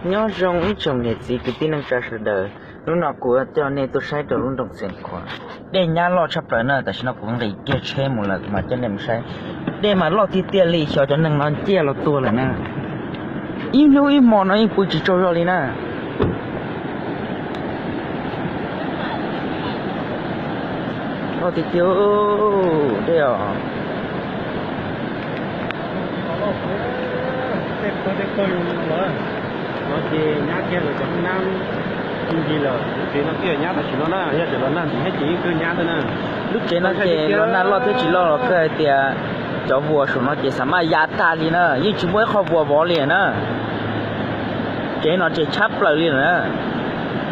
Nyob zoo ib tsoom niam txiv kwv tij neej tsa sawv daws, hnub no kuv coj nej tuaj saib rau lub nroog Xeev Khuam. Dej nyab loj tshaj plaws na, tam sim no kuv nqis kiag tsheb mus lawm kuv mam coj nej mus saib. Dej mas loj tiag tiag li, xyov cov neeg no ciaj los tuag lawm na. Ib hnub ib hmo no yeej pw tsis tsaug zog li na. Loj tiag tiag dej os. No ces nyab kiag lawm cov hoob nab ncig lawm, lub tsev no twb yog nyab tam sim no na, yog tseem los nag ntxiv thiab ces yeej kawg nyab xwb na. Lub tsev no ces los nag loj thiab tsis loj los kawg hais tias cov vuas saum no ces xav maj ya tag li na, yeej tsis muaj ib qho vuas vov li na. Tsev no ces tshab plaws li lawm na.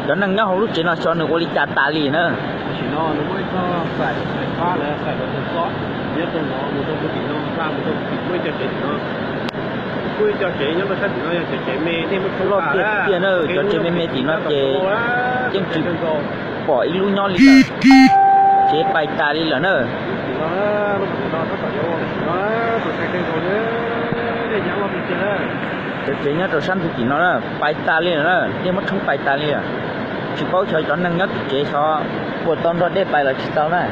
Cov neeg nyob hauv lub tsev no xyov nws ua li cas tas li na. Tam sim no nws muaj ib txoj xaim fab lawv xaim los txog nyob rau no mus rau tim no, mus rau tim muaj ib co tsev tim no. Kuj ib co tsev nyob rau sab tim no yog cov tsev me, dej muab tshoob loj tas tiag tiag na, cov tsev me me tim no ces yeej tsis pom ib lub nyob li lawm, tsev pais tas li lawm na. Cov tsev nyob rau sab ntug tim no na, pais tas li lawm na, dej muab tshoob pais tas li lawm. Tsis paub xyov cov neeg nyob tim tsev xyov puas tau nrog dej pais los tsis tau na.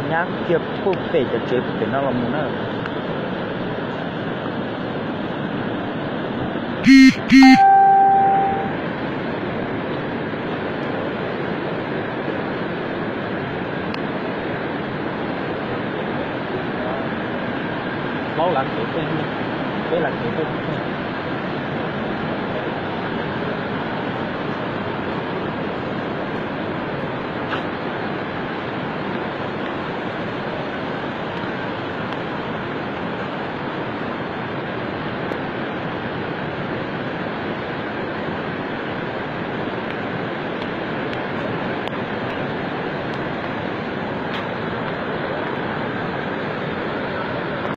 Nyab kiag puag pem cov tsev puag pem no los mus na. Plaub lav kev tej, peb lav kev tej.